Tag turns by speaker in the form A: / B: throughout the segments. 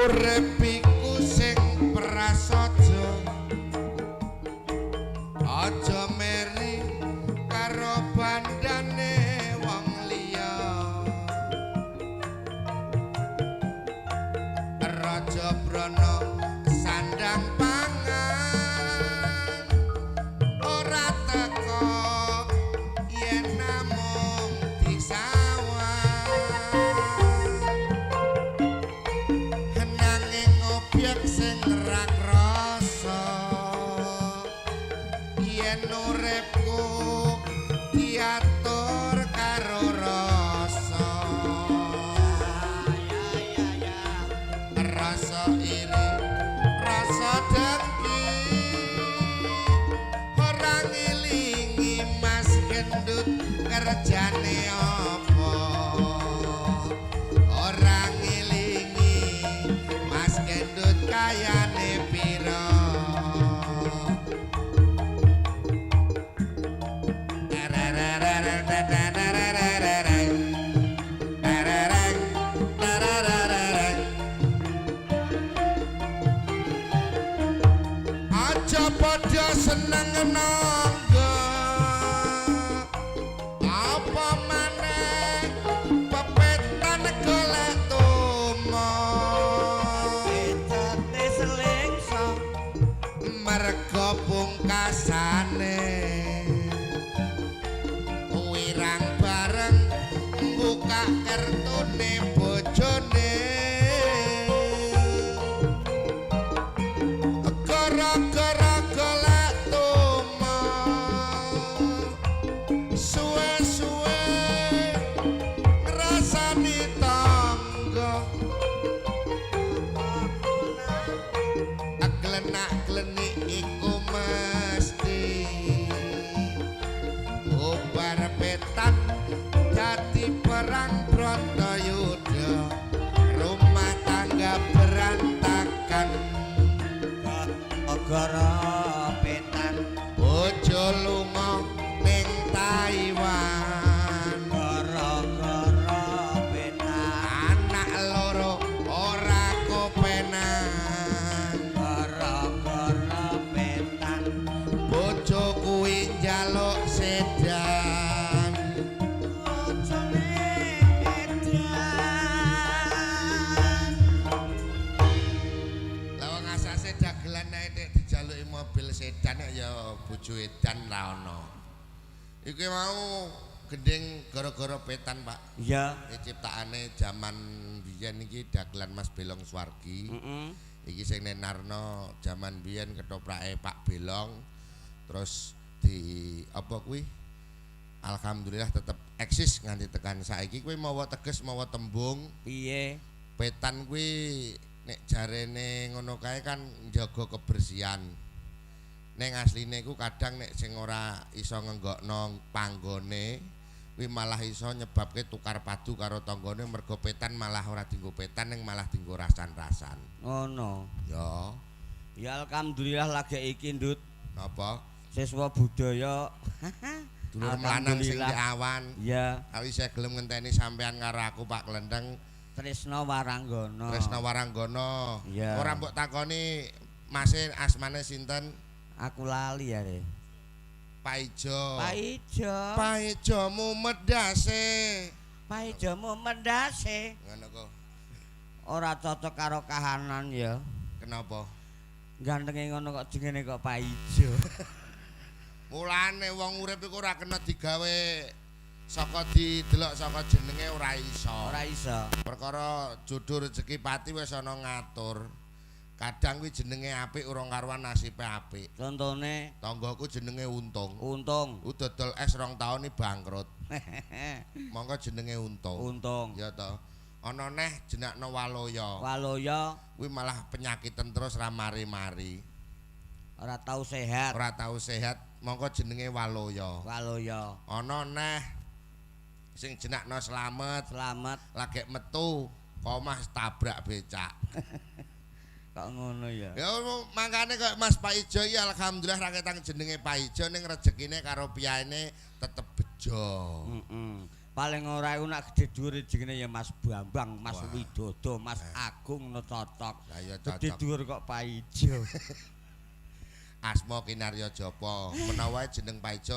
A: Urip iku sing prasaja, aja meri karo bandane wong liya. Raja Brana sandang pangan ora teka yen namung disawang. Nanging obyek sing ra krasa yen uripku diatur karo rasa. Rasa iri, rasa dengki, ora ngilingi Mas Gendut kerjane apa. Ora ngilingi Mas Gendut kayane pira. Aja padha seneng nangga, apa maneh pepetan golek tumo.
B: Petane selingso
A: Merga pungkasane wirang bareng buka kertune bojone. Gara-gara golek tumo suwe-suwe ngrasani tangga. Glenak-glenik iku mesti bubar petan dadi perang Bratayuda, rumah tangga berantakan.
B: Gara petan
A: Bojo lunga ning Taiwan,
B: gara-gara petan
A: anak loro ora kopenan.
B: Gara-gara petan
A: Bojo kuwi njaluk sedan.
B: Bojone edan.
A: Lah wong asase dagelan ae nek dijaluki mobil sedan ya bojo edan ra ono. Iki mau gending gara-gara petan, Pak.
B: Iya.
A: Iki ciptaane jaman biyen iki dagelan Mas Belong Swargi.
B: Heeh.
A: Iki sing nenarno jaman biyen ketoprake Pak Belong. Terus di apa kuwi? Alhamdulillah tetep eksis nganti tekan saiki. Kuwi mawa teges mawa tembung.
B: Piye?
A: Petan kuwi nek jarene ngono kae kan njaga kebersihan. Ning asline iku kadang nek sing ora iso ngenggokno panggone kuwi malah iso nyebabke tukar padu karo tanggane, mergo petan malah ora dienggo petan ning malah dienggo rasan-rasan.
B: Ngono.
A: Ya,
B: Ya alhamdulillah lagi iki, Ndut.
A: Napa?
B: Siswa budaya.
A: Dulur lanang sing di
B: Alhamdulillah.
A: awan.
B: Ya,
A: Awise gelem ngenteni sampean karo aku Pak Klendeng.
B: Tresna Waranggana.
A: Tresna Waranggana.
B: Iya.
A: Ora mbok takoni mase asmane sinten?
B: Aku lali ya, Re.
A: Pak Ijo.
B: Pak Ijo.
A: Pak Ijo mumet dase.
B: Pak Ijo mumet dase.
A: Ngono kok.
B: Ora cocok karo kahanan ya.
A: Kenapa?
B: Gantenge ngono kok jenenge kok Pak Ijo.
A: Mulane wong urip iku ora kena digawe saka didelok saka jenenge ora iso.
B: Ora iso.
A: Perkara jodoh rezeki pati wis ana ngatur. Kadang kuwi jenenge apik urung karuan nasibe apik.
B: Contone
A: Tanggaku jenenge Untung.
B: Untung.
A: Dodol es 2 taun iki bangkrut. Mongko jenenge Untung.
B: Untung.
A: Ya to. Ana neh jenakno Waloya.
B: Waloya
A: Kuwi malah penyakitan terus ra mari-mari.
B: Ora tau sehat.
A: Ora tau sehat, mongko jenenge Waloya.
B: Waloya.
A: Ana neh sing jenakno Slamet,
B: Slamet.
A: Lagek metu komah tabrak becak.
B: Kok ngono ya?
A: Ya mangkane kok Mas Pak Ijo iki alhamdulillah ra ketang jenenge Pak Ijo ning rezekine karo piyane tetep bejo.
B: Heeh. Paling ora iku nak gedhe dhuwur jenenge ya Mas Bambang, Mas
A: Wah.
B: Widodo, Mas Agung no cocok.
A: Lah ya
B: Gedhe
A: cocok.
B: dhuwur kok Paijo.
A: Asma Kinarya Japa. Menawa jeneng Paijo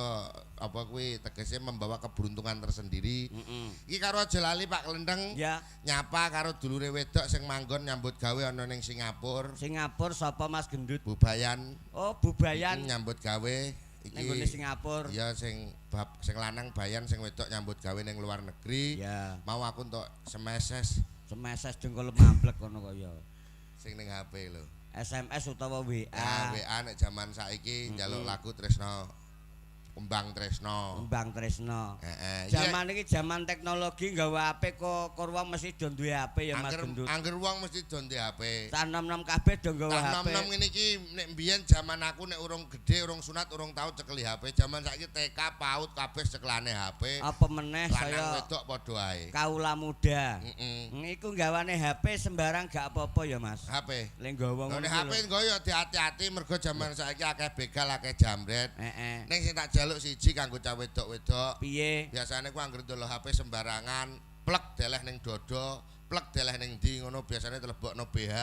A: apa kuwi tegese membawa keberuntungan tersendiri.
B: Heeh.
A: Iki karo aja lali Pak Klenteng.
B: Ya,
A: Nyapa karo dulure wedok sing manggon nyambut gawe ana ning Singapura.
B: Singapura sapa Mas Gendut?
A: Bubayan.
B: Oh, Bubayan
A: Nyambut gawe iki.
B: ning gone Singapura.
A: Iya sing bab sing lanang bayan sing wedok nyambut gawe ning luar negeri.
B: Ya,
A: Mau aku untuk semeses
B: semeses dengkul mamblek kono kok ya.
A: sing ning HP lho.
B: SMS utawa WA.
A: Ya, WA nek jaman saiki njaluk lagu Tresno Kembang Tresno.
B: Kembang Tresno.
A: Heeh. Iya,
B: Jaman iki jaman teknologi nggawa HP kok kor wong mesti do duwe HP ya Mas
A: angger
B: Gendut.
A: angger wong mesti do ndek HP.
B: Cah nom-nom kabeh do nggawa
A: Tah
B: HP.
A: nom-nom ngene iki nek mbiyen jaman aku nek urung gedhe, urung sunat, urung tau cekeli HP. Jaman saiki TK, PAUD kabeh cekelane HP.
B: Apa meneh
A: Lanang
B: saya
A: wedok padha ae.
B: kaula muda.
A: Heeh.
B: Iku nggawane HP sembarang gak apa-apa ya Mas.
A: HP.
B: Lek nggawa
A: Lah
B: ngono
A: nek
B: kuwi
A: HP
B: lho.
A: nggo ya hati-hati mergo jaman saiki akeh begal, akeh jambret.
B: Heeh.
A: Ning sing tak jaluk siji kanggo cah wedok-wedok.
B: Piye?
A: Biasane ku anggere ndelok HP sembarangan, plek deleh ning dodo, plek deleh ning ndi ngono biasane telebokno BH.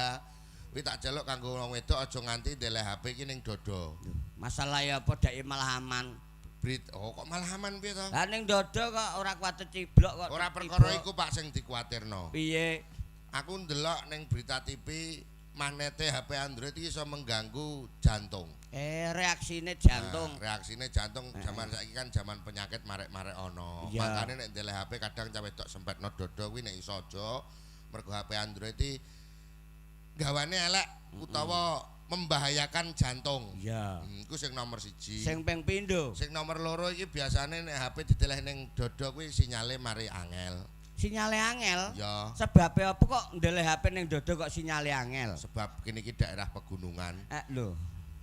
A: Kuwi tak jaluk kanggo wong wedok aja nganti deleh HP iki ning dodo.
B: Masalah ya apa dake malah aman.
A: Brit, oh kok malah aman piye to?
B: Lah ning dodo kok ora kuat ciblok kok.
A: Ora
B: tiba.
A: perkara iku Pak sing dikuwatirno.
B: Piye?
A: Aku ndelok ning berita TV magnete HP Android iki iso mengganggu jantung.
B: Reaksine jantung.
A: Nah, reaksine jantung jaman saiki kan jaman penyakit marek-marek ana.
B: Iya.
A: Makane nek ndeleh HP kadang cah wedok sempetno dodo kuwi nek iso aja mergo HP Android iki gawane elek utawa membahayakan jantung.
B: Iya.
A: Iku sing nomor siji.
B: Sing ping pindho.
A: Sing nomor loro iki biasane nek HP diteleh ning dodo kuwi sinyale mari angel.
B: Sinyale angel.
A: Ya,
B: Sebabe apa kok ndeleh HP ning dodo kok sinyale angel?
A: sebab kene iki daerah pegunungan.
B: Lho.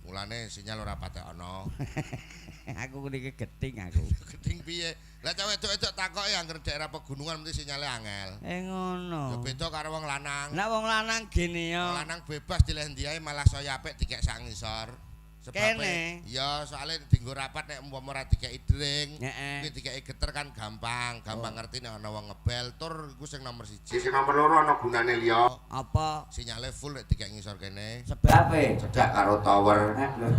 A: Mulane sinyal ora patek ana.
B: Aku niki geting aku.
A: Geding piye? Lah cah wedok-wedok takoki angger daerah pegunungan mesti sinyale angel.
B: Eh ngono.
A: Ya beda karo wong lanang.
B: Lah wong lanang gene ya.
A: Wong lanang bebas dileh ndi ae malah saya apik dikek sak ngisor. Sebabe
B: Kene.
A: iya soalnya dinggo rapat nek umpama ora dikeki dring,
B: Heeh.
A: kuwi dikeki geter kan gampang, gampang ngerti nek ana wong ngebel tur iku sing nomor siji. Sing nomor loro ana gunane liya.
B: Apa
A: Sinyale full nek dikek ngisor kene.
B: sebabe?
A: Cedak karo tower.
B: Lho.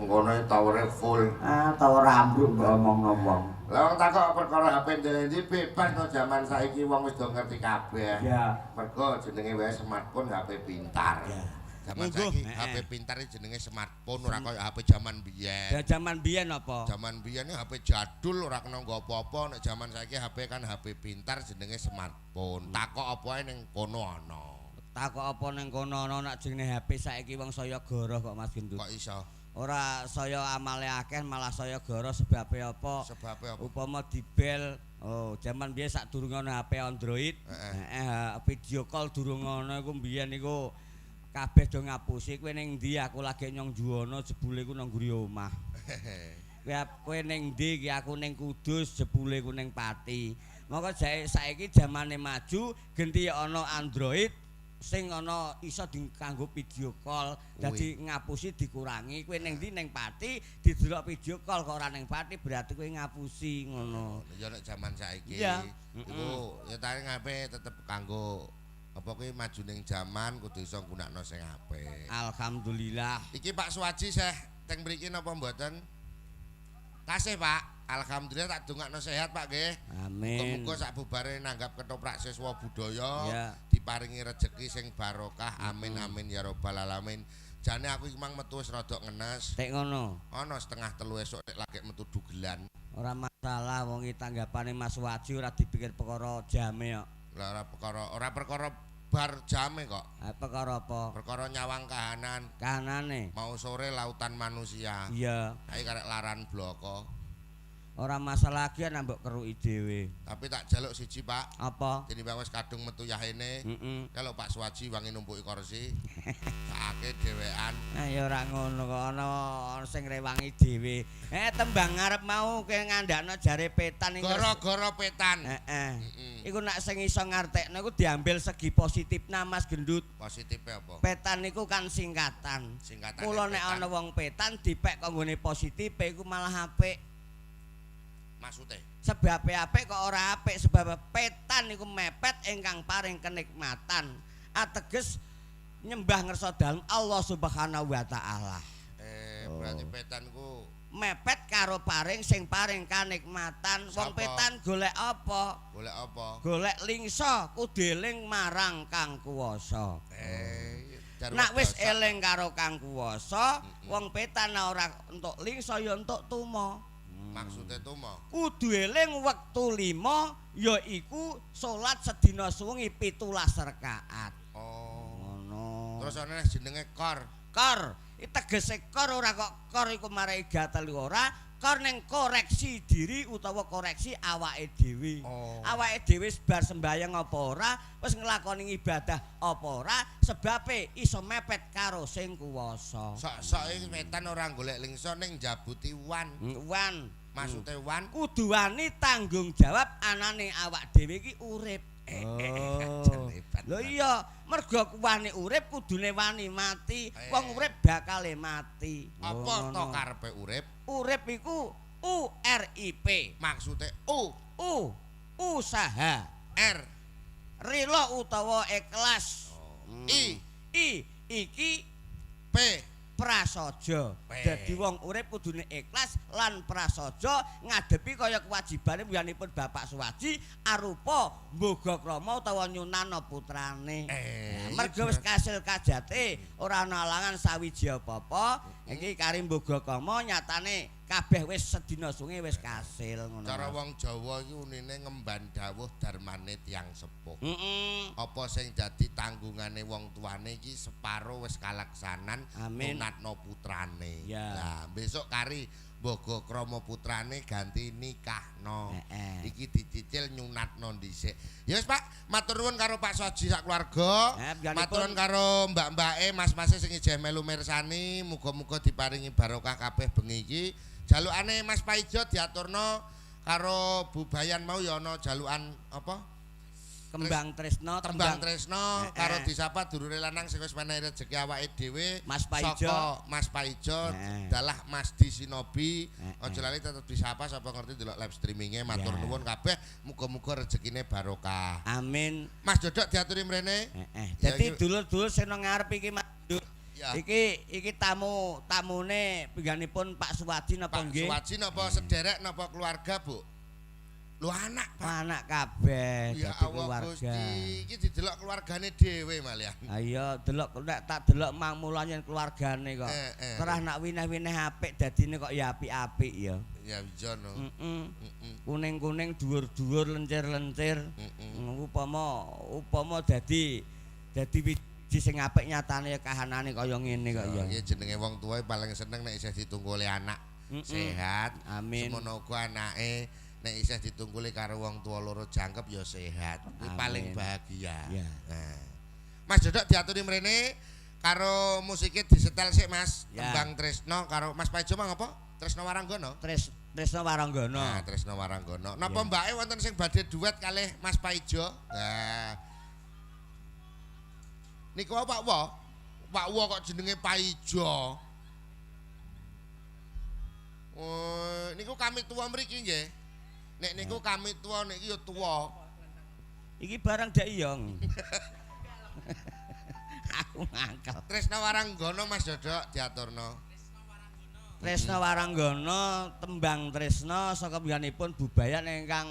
A: Ngono towere full.
B: Ah, tau rambut mbok omongno wong.
A: Lah wong takok perkara HP ndi bebas no jaman saiki wong wis do ngerti kabeh.
B: Ya.
A: Mergo jenenge wae smartphone HP pintar.
B: Ya.
A: Jaman
B: Monggo.
A: saiki
B: Heeh.
A: HP pintar iki jenenge smartphone ora kaya HP jaman biyen.
B: Ya jaman biyen apa?
A: Jaman biyen iki HP jadul ora kena nggo apa-apa, nek jaman saiki HP kan HP pintar jenenge smartphone. Takok apa ae ning kono ana.
B: Takok apa ning kono ana nak jenenge HP saiki wong saya goroh kok Mas Gendut.
A: Kok iso?
B: Ora saya amale akeh malah saya goroh sebabe apa?
A: Sebabe apa?
B: Upama dibel, oh jaman biyen sadurunge ana HP Android,
A: Heeh.
B: heeh, video call durung ana iku biyen iku kabeh do ngapusi kowe ning ndi aku lagi nyong Juwana jebule iku nang mburi omah. Kowe ning ndi iki aku ning Kudus jebule ku ning Pati. Moko saiki jamane maju genti ana Android sing ana iso kanggo video call. Dadi ngapusi dikurangi. Kowe ning ndi ning Pati didelok video call kok ora ning Pati berarti kowe ngapusi ngono.
A: Ya nek jaman saiki
B: Iya.
A: iku ya taring HP tetep kanggo apa kuwi maju ning jaman kudu iso nggunakno sing apik.
B: Alhamdulillah.
A: Iki Pak Suwaji seh teng mriki napa mboten? Tasih Pak. Alhamdulillah tak dongakno sehat Pak nggih.
B: Amin.
A: Muga-muga sak bubare nanggap ketoprak siswa budaya
B: Ya.
A: diparingi rejeki sing barokah. Amin amin ya robbal alamin. Jane aku iki mang metu wis rada ngenes.
B: Tek ngono.
A: Ana 2:30 esuk nek lagi metu dugelan.
B: Ora masalah wong iki tanggapane Mas Waji ora dipikir perkara jame kok.
A: Lah ora perkara bar jame kok.
B: Ha perkara apa?
A: Perkara nyawang kahanan.
B: Kahanane.
A: Mau sore lautan manusia.
B: Iya.
A: Ayo karek laran bloko.
B: Ora masalah lagi nek mbok keruki dhewe.
A: Tapi tak jaluk siji Pak.
B: Apa?
A: Tinimbang wis kadung metu yahene.
B: Heeh.
A: Kalau Pak Suwaji wangi numpuki kursi. Sakake dhewean.
B: Ah ya ora ngono kok ana sing rewangi dhewe. Tembang ngarep mau kowe ngandakno jare petan iku.
A: Gara-gara petan.
B: Heeh.
A: Heeh.
B: Iku nak sing iso ngartekno iku diambil segi positifna Mas Gendut.
A: Positife apa?
B: Petan iku kan singkatan.
A: Singkatane
B: Kula nek
A: petan.
B: ana wong petan dipek kok nggone positife iku malah apik.
A: Maksude?
B: Sebabe apik kok ora apik, sebab petan iku mepet ingkang paring kenikmatan. Ateges nyembah ngersa dalem Allah Subhanahu wa taala.
A: Berarti petan ku
B: mepet karo paring sing paring kanikmatan. Wong petan golek apa?
A: Golek apa?
B: Golek lingsa kudu eling marang Kang Kuwasa. Nak wis eling karo Kang Kuwasa, wong petan ora entuk lingsa ya entuk tuma.
A: Maksude tuma?
B: Kudu eling wektu 5 yaiku salat sedina suwengi 17 rakaat.
A: Oh.
B: Ngono.
A: Terus ana jenenge kor.
B: Kor. Tegese kor ora kok kor iku marai gatel ora, kor ning koreksi diri utawa koreksi awake dhewe.
A: Oh.
B: Awake dhewe bar sembayang apa ora, wis nglakoni ibadah apa ora, sebabe iso mepet karo sing kuwasa.
A: Sok-sok iki wetan ora golek lingsa ning njabuti wan.
B: Wan.
A: Maksude wan
B: kudu wani tanggung jawab anane awak dhewe iki urip.
A: Oh.
B: Lho iya, mergo kuwane urip kudune wani mati. Wong urip bakale mati.
A: Apa to karepe urip?
B: Urip iku U R I P.
A: Maksude U.
B: U usaha.
A: R
B: rela utawa ikhlas.
A: I
B: I iki
A: P
B: prasaja. Dadi wong urip kudune ikhlas lan prasaja ngadepi kaya kewajibane wiyanipun Bapak Suwaji arupa mboga krama utawa nyunana putrane. Mergo wis kasil kajate ora ana alangan sawiji apa-apa. Iki kari mboga krama nyatane kabeh wis sedina sunge wis kasil ngono.
A: Cara wong Jawa iki unine ngemban dawuh darmane tiyang sepuh. Apa sing dadi tanggungane wong tuane iki separo wis kalaksanan sunatno putrane. Lah besok kari mboga krama putrane ganti nikahno. Iki dicicil nyunatno dhisik. Ya wis Pak, matur nuwun karo Pak Soji sak keluarga. Matur nuwun karo mbak-mbake, mas-mase sing ijeh melu mirsani, muga-muga diparingi barokah kabeh bengi iki. Jalukane Mas Paijo diaturno karo Bu Bayan mau ya ana jalukan apa?
B: Kembang Tresno,
A: Tembang Tresno karo disapa dulure lanang sing wis menehi rejeki awake dhewe.
B: Mas Paijo,
A: saka Mas Paijo dalah Mas Di Sinobi. Aja lali tetep disapa sapa ngerti delok live streaminge. Matur nuwun kabeh, muga-muga rezekine barokah.
B: Amin.
A: Mas Dodok diaturi mrene.
B: Dadi dulur-dulur sing nang ngarep iki Mas Dodok. Iki tamu-tamune pingganipun Pak Suwaji napa nggih?
A: Pak Suwaji napa sederek napa keluarga, Bu? Lho anak, Pak.
B: Anak kabeh
A: ya
B: dadi keluarga.
A: Gusti, iki didelok keluargane dhewe malian.
B: Ha iya, delok nek tak delok mang mula yen keluargane kok. Terah nak wineh-wineh apik dadine kok ya apik-apik ya.
A: Ya iya no.
B: Kuning-kuning, dhuwur-dhuwur, lencir-lencir. Upama dadi wiji sing apik nyatane kahanane kaya ngene kok ya.
A: Iya jenenge wong tuwa paling seneng nek isih ditungguli anak sehat.
B: Amin.
A: Semono uga anake nek isih ditungguli karo wong tuwa loro jangkep ya sehat. Kuwi paling bahagia. Nah. Mas Dodok diaturi mrene karo musike disetel sik Mas. Tembang Tresno karo Mas Paijo mang apa? Tresno Waranggono.
B: Tresno Waranggono.
A: Nah, Tresno Waranggono. Napa mbake wonten sing badhe duet kalih Mas Paijo? Nah. Niku apa Pak Wo? Pak Wo kok jenenge Paijo. Oh, niku kami tuwa mriki nggih. Nek niku kami tuwa niki ya tuwa.
B: Iki barang dek iyong. Aku mangkel.
A: Tresno Waranggono Mas Dodok diaturno.
B: Tresno Waranggono tembang Tresno saka piyambakipun Bubayan ingkang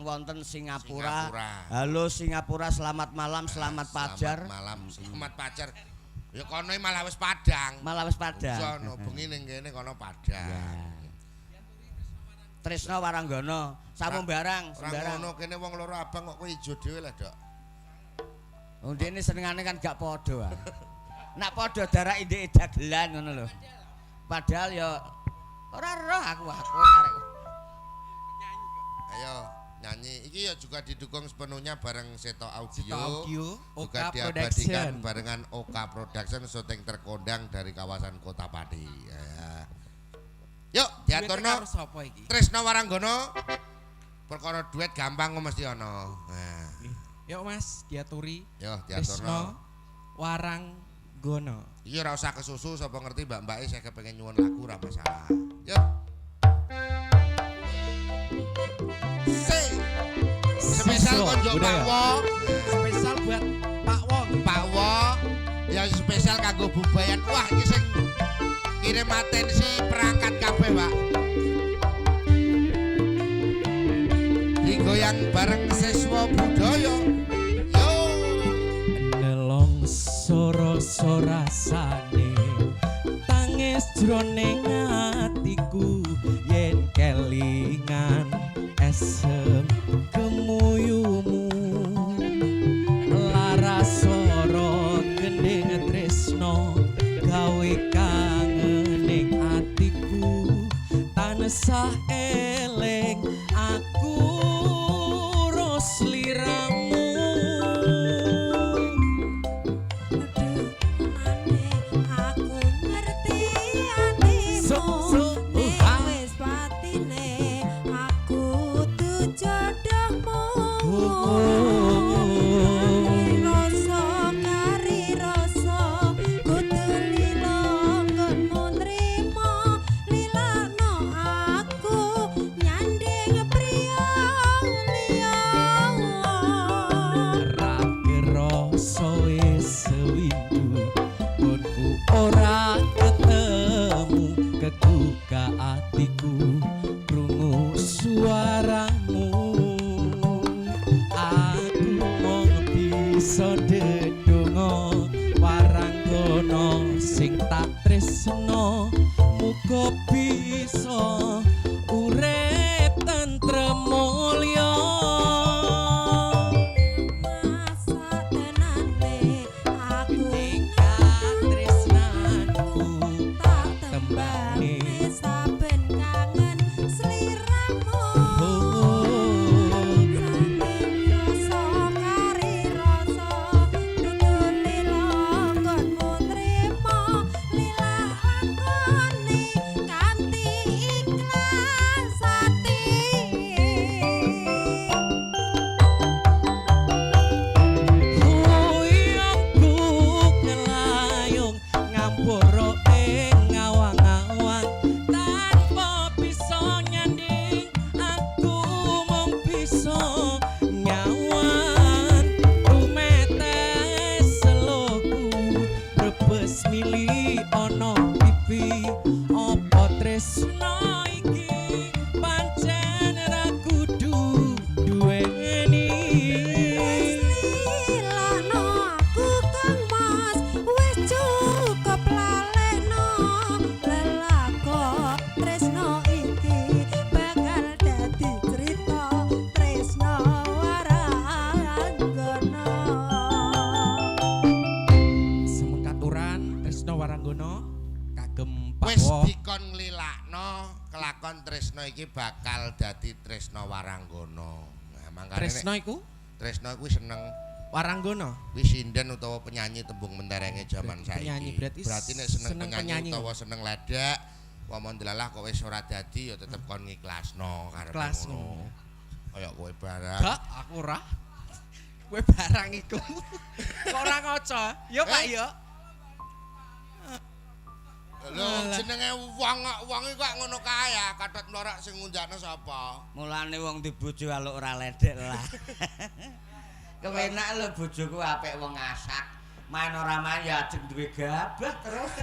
B: wonten Singapura. Halo Singapura, selamat malam, selamat pajar.
A: Selamat malam, selamat pajar. Ya kono malah wis padang.
B: Malah wis padang.
A: Sono bengi ning kene kono padang.
B: Tresno Waranggono, sampun barang, sembarang.
A: Ora ngono kene wong loro abang kok kowe ijo dhewe lah, Dok.
B: Wong dene senengane kan gak padha. Nak padha darak indike dagelan ngono lho. Padahal ya ora roh aku karek.
A: Ayo nyanyi. Iki ya juga didukung sepenuhnya bareng Seto Audio.
C: Seto Audio,
A: juga
C: Oka
A: diabadikan barengan Oka Production, syuting terkondang dari kawasan Kota Pati. Ya. Yuk, diaturno. Tresno Waranggono. Perkara duet gampang kok mesti ana. Nah.
C: Yuk Mas, diaturi.
A: Yo, diaturno.
C: Tresno Waranggono.
A: Iya ora usah kesusu sapa ngerti mbak-mbake saya kepengen nyuwun lagu ora masalah. Yuk. Spesial konjo Pak Wo.
C: Spesial buat Pak Wo.
A: Pak Wo yang spesial kanggo bubayan. Wah, iki sing kirim atensi perangkat kabeh, Pak. Digoyang bareng siswa budaya. Yo.
C: Nelongso rasa rasane tangis jroning atiku yen kelingan esem kemuyumu lara swara gending tresno gawe kangening atiku tansah eling aku rosliramu.
D: Aku ngerti atimu nek wis patine aku jodohmu. Rasa kari rasa kudu lila nggonmu nrimo lilano aku nyanding priya liya.
C: Ra kerasa wis sewindu nggonku ora ketemu keduka atiku krungu suaramu aku mung bisa dedonga waranggono sing tak tresno muga bisa urip tentrem mulya.
D: Masa tenane aku
C: Katresnanku
D: tak tembane saben kangen sliramu. Rasa kari rasa kudu lila nggonmu nrimo lila lakoni kanthi ikhlas ati.
C: Huyangku ngelayung ngampuro ing ngawang-awang tanpa bisa nyanding aku mung bisa nyawan rumetes seloku brebes mili ana pipi apa tresno iki pancen ra kudu duweni.
D: Lilakno aku Kang Mas wis cukup lalekno lelakon tresno iki bakal dadi crita tresno waranggono.
C: Semengkaturan Tresno Waranggono kagem Pak
A: Wis
C: Wo.
A: dikon nglilakno kelakon tresno iki bakal dadi tresno waranggono. Nah, mangkane
C: Tresno
A: nek
C: iku
A: tresno kuwi seneng
C: Waranggono.
A: kuwi sinden utawa penyanyi tembung menterenge jaman
C: Berarti
A: saiki.
C: penyanyi, berarti
A: nek seneng,
C: seneng
A: penyanyi,
C: penyanyi.
A: utawa seneng ledek, wong ndelalah kok wis ora dadi ya tetep kon ngikhlasno karepe
C: Ikhlas
A: ngono. Kaya kowe barang.
C: Gak, aku ora. Kowe barang iku. Kok ora ngaca? Yo Pak
A: Eh?
C: yo.
A: Lho jenenge wong kok wong iku kok ngono kae ya, kathot mlorak sing ngundakno sapa?
B: Mulane wong di bojo aluk ora ledek lah. Kepenak lho bojoku apik wong asak. Main ora main ya ajeng duwe gabah terus.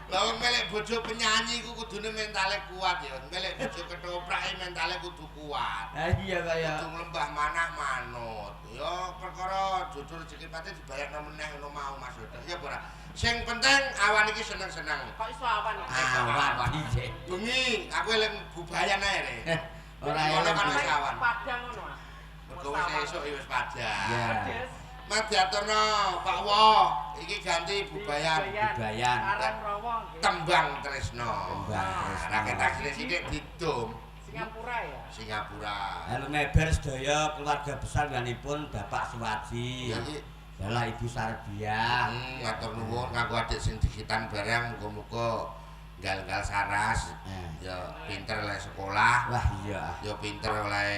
A: Lah wong melek bojo penyanyi iku kudune mentale kuat ya. Melek bojo ketoprak mentale kudu kuat.
B: Lah iya kaya
A: Kudu nglembah manah manut. Ya perkara jujur rezeki pati dibayarno meneh ngono mau Mas Yoda. Ya apa ora? Sing penting awan iki seneng-seneng.
E: Kok iso awan iki?
B: awan piye.
A: Bengi aku eling bubayan ae re.
B: Ora
A: Ngono
B: eling
A: kan wis awan.
E: Padang ngono, Mas.
A: Mergo wis esuk ya wis padang.
B: Ya.
E: Pedes.
A: Mas diaturno Pak Wo, iki ganti bubayan.
B: Bubayan.
E: Arang Rawa nggih.
A: Tembang Tresno.
B: Tembang Tresno.
A: Rakyat taksine sithik didum
E: Singapura ya.
A: Singapura.
B: Halo meber sedaya keluarga besar ganipun Bapak Suwaji.
A: Ya iki
B: Dalah Ibu Sarbiah.
A: Ngatur nuwun nganggo adik sing dikitan barang muga-muga nggal-nggal saras. Ya pinter oleh sekolah,
B: Wah iya.
A: ya pinter oleh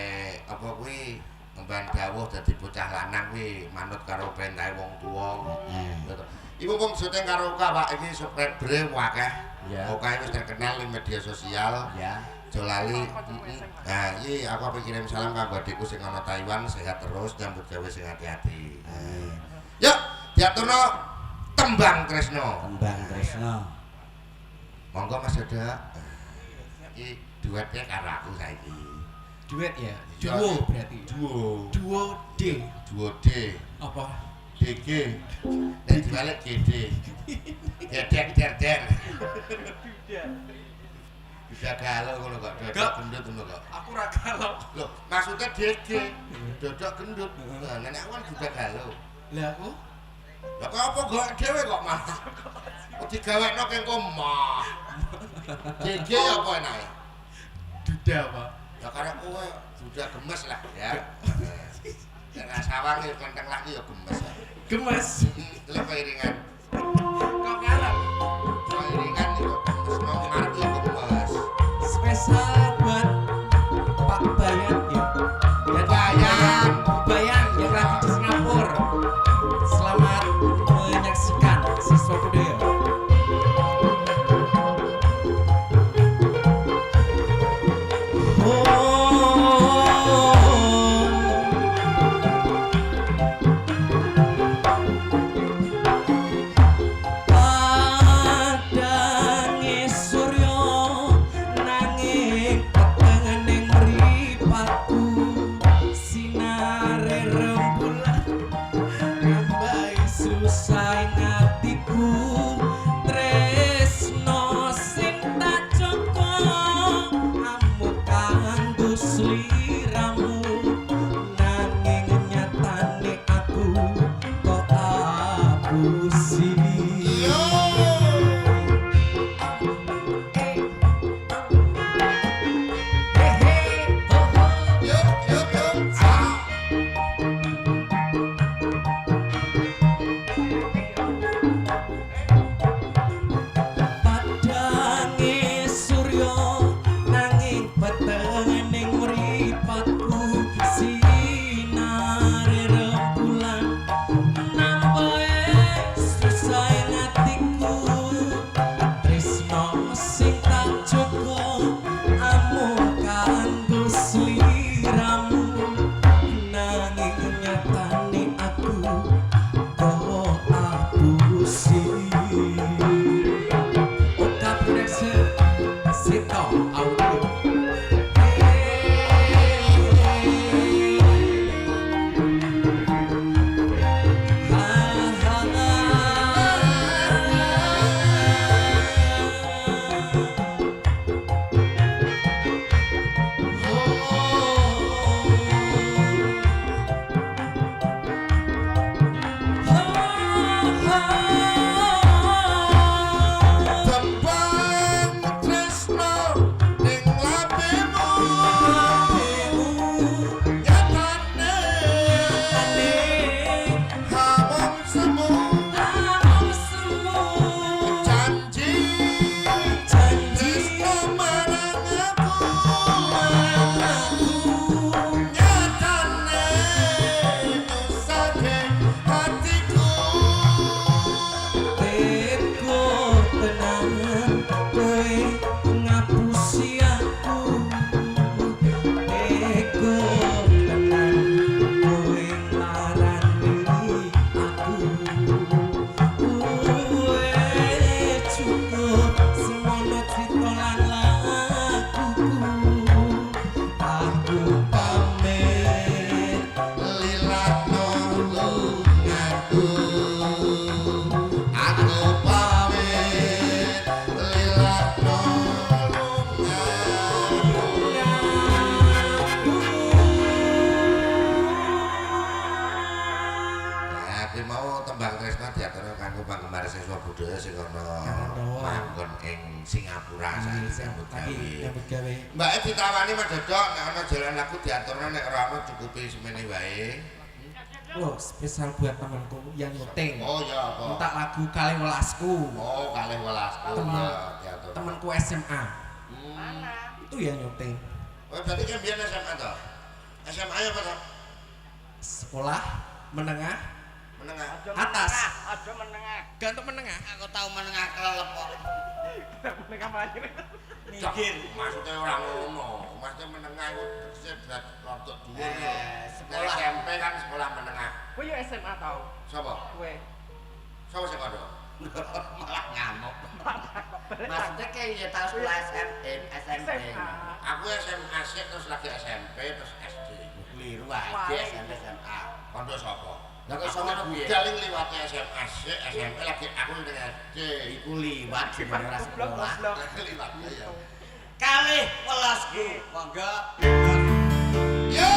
A: apa kuwi ngemban dawuh dadi bocah lanang kuwi manut karo perintahe wong tuwa.
B: Heeh.
A: Ya toh. Iku wong syuting karo Pak iki subscribere akeh.
B: Ya.
A: Oke wis terkenal ning media sosial.
B: Ya.
A: Aja lali. Nah, iki aku ape kirim salam kanggo adikku sing ana Taiwan, sehat terus, nyambut gawe sing hati-hati. Yuk, diaturno tembang Tresno.
B: Tembang Tresno.
A: Monggo Mas Yoda. Iki duetnya karo aku saiki.
C: Duet ya.
A: Iya.
C: Duo berarti.
A: Duo.
C: Duo D.
A: Duo D.
C: Apa?
A: DG. Nek dibalik GD. Dedek der der. Bisa galau ngono kok, dodok gendut ngono kok.
C: Aku ora galau.
A: Loh, maksudnya DG. Dodok gendut. Lah nek aku kan juga galau.
C: Lah aku
A: Lah kok apa gak dhewe kok malah. Kok digawekno kengko mah. DG ya apa enake?
C: duda apa?
A: Ya karena kowe sudah gemes lah ya. Nek ra sawang ya kenteng lagi ya gemes. Ya.
C: Gemes.
A: Lek iringan.
C: Kok ngarep?
A: Kok iringan ya gemes, nang ngarep ya gemes.
C: Spesial buat Pak Bayan ya. Dan
A: Bayan.
C: Bayan yang lagi di Singapura. Selamat menyaksikan Siswa Budaya.
B: Padange surya nanging peteng ning mripatku sinare rembulan nambahi susah ing atiku tresno sing tak joko amuk kanggo sliramu nanging nyatane aku kok abusi.
A: Yo. Yo yo yo. Ah.
B: Padange surya nanging peteng ning mripatku sinare rembulan nambahe susah ing atiku tresno sing tak jaga amung kanggo sliramu nanging nyatane aku kok abusi.
C: Oka Production Sito Audio.
A: Tembang Tresno ning lambemu nyatane hamong semu janji tresno marang aku nyatane nusake hatiku.
B: Teko tenan kowe ngapusi aku. Teko tenan kowe nglarani aku. Wes cukup semono crita lan lakuku. Aku pamit
A: Lilakno lungaku aku pamit lilakno lungaku. Nah, kuwi mau tembang Tresno diaturno kanggo penggemar siswa budaya sing ana manggon ing Singapura saiki nyambut gawe.
C: Nyambut gawe.
A: Mbak E ditawani Mas Dodok nek ana jalan lagu diaturno nek ora ana cukupi semene wae.
C: Wah, spesial buat temanku yang nyuting.
A: Oh ya apa?
C: Minta lagu Kalih Welasku.
A: Oh, kalih welasku
C: Temen.
A: ya diatur.
C: Temanku SMA. Itu yang nyuting.
A: Oh, berarti kan biyen SMA toh? SMA ya apa toh?
C: Sekolah menengah
A: Menengah.
C: atas.
E: Aja menengah.
C: Gantung menengah.
B: Aku tau menengah kelelep kok.
E: Menengah maju.
B: Minggir.
A: Maksudnya ora ngono. Maksudnya menengah iku tegese rodok dhuwur.
B: Sekolah.
A: SMP kan sekolah menengah.
E: Kowe yo SMA tau.
A: Sapa?
E: Kowe.
A: Sapa sing kondo?
B: Malah ngamuk. Maksudnya kayak ya tau sekolah SMP, SMP.
E: SMA.
A: Aku SMA sik terus lagi SMP terus SD.
B: Keliru aja SMP SMA.
A: Kondo sapa?
B: Lah kok iso ngono piye?
A: Budal ing liwati SMA sik, SMP lagi aku ning SD.
B: Iku liwat jenenge ora
E: Goblok
B: sekolah.
E: goblok.
A: Liwat ya.
B: Kalih welasku. Monggo.
A: Yo,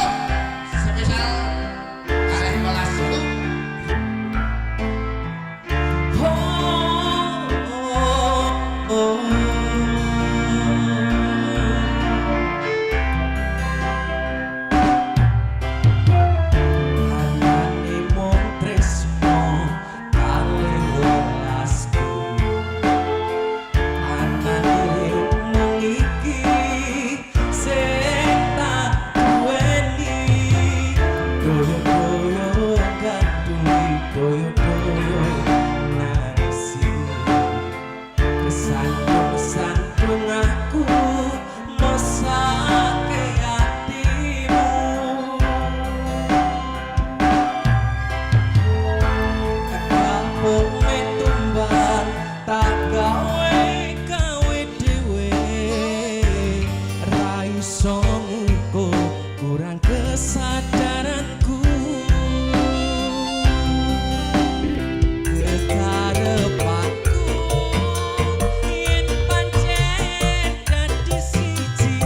A: spesial kalih welasku.
C: Anane mung tresno kalih welasku. Anane mung iki sing tak duweni. Doyo-doyo ganduli, doyo-doyo nangisi. Kesandung-sandung aku mesake atimu. Kampung tumbang tak gawe gawe dhewe. Ra iso ngukur kurang kesadaranku. Kekarepanku yen pancen dadi siji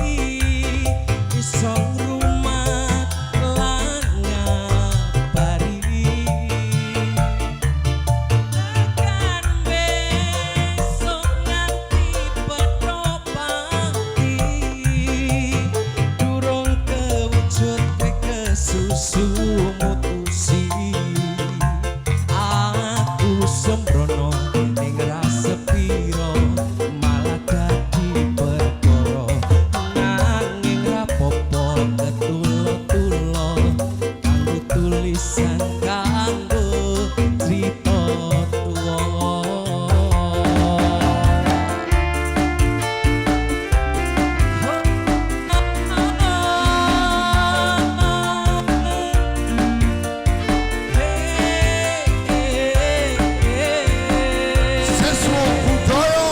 C: iso ngrumat lan ngabari. Tekan besok nganti petopati durung kewujud kowe kesusu mutusi. Aku sembrono ning rasa piro malah dadi perkara. Nanging rapopo ketulo-tulo kanggo tulisan kanggo crita tuwa.
A: Siswa budaya.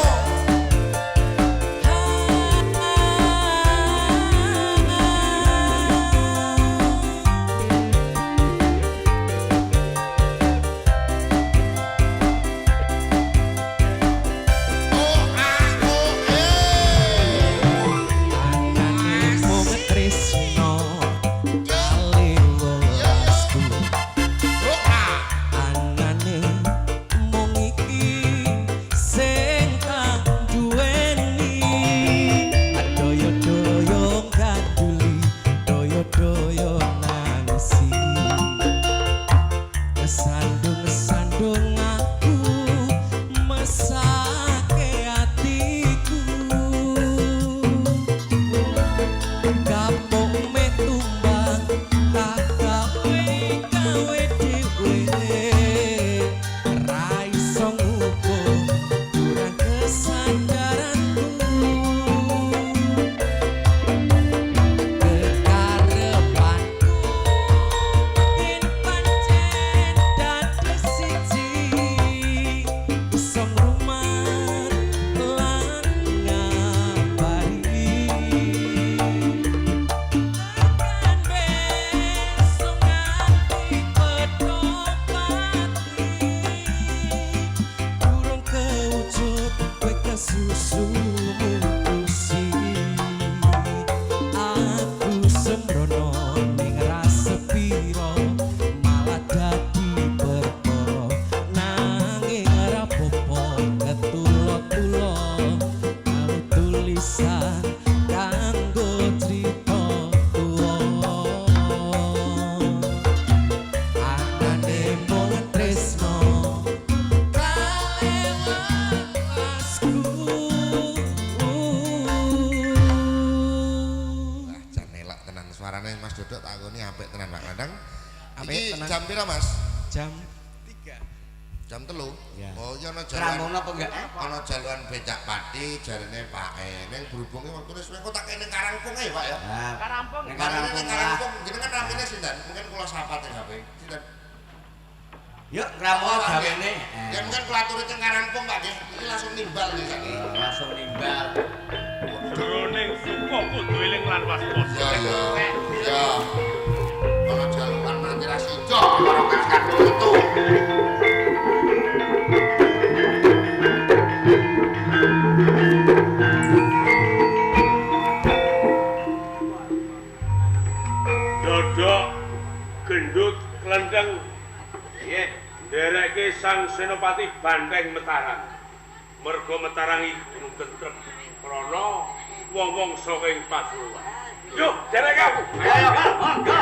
A: O A O E.
C: Anane mung tresno kalih welasku.
A: O A.
C: Anane mung iki sing tak duweni. Doyo-doyo ganduli, doyo-doyo nangisi. Kesandung-sandung aku mesake atiku. Kapok me tumbang tak gawe gawe dhewe. Ra iso ngukur kurang kesadaranku. Kekarepanku yen pancen dadi siji iso ngrumat lan ngabari. Tekan besok nganti petopati durung kewujud kowe kesusu mutusi. Aku sembrono ning rasa piro malah dadi perkara. Nanging rapopo ketulo-tulo gawe tulisan kanggo crita tuwa. Anane mung tresno kalih welasku.
A: Wah, jan elok tenan suarane Mas Dodok tak nggoni apik tenan Pak Landang.
C: Apik
A: Iki
C: tenan.
A: jam pira Mas?
C: Jam 3.
A: Jam 3.
B: Ya.
A: Oh, iya ana
B: Rampung
A: jalukan.
B: apa enggak?
A: Ana jalukan becak pati jarene Pake. Ning berhubunge wektune suwe kok tak kene Karangpung ae, Pak ya.
B: Nah,
E: Karampung.
B: Ning
A: Karangpung
B: Karangpung lah.
A: Karangpung jenengan ramene sinten? Mungkin kula sapa teng HP. Sinten?
B: Yuk, rampung
A: Oh, Pak,
B: gawene.
A: nggih. Ya mungkin kula aturi teng Karangpung, Pak nggih. Iki langsung nimbal nggih saiki.
B: Langsung nimbal.
F: Jroning suka kudu eling lan waspada.
A: Ya ya. Ya. Ana jalukan nanti ra sido karo wis kadung metu.
F: Dodok gendut klendeng. Nggih, ndereke Sang Senopati Banteng Metaran. Merga Metaran iki gunung tentrem krana wong-wong saking Pasuruan. Yo, derek aku.
B: Ayo, monggo.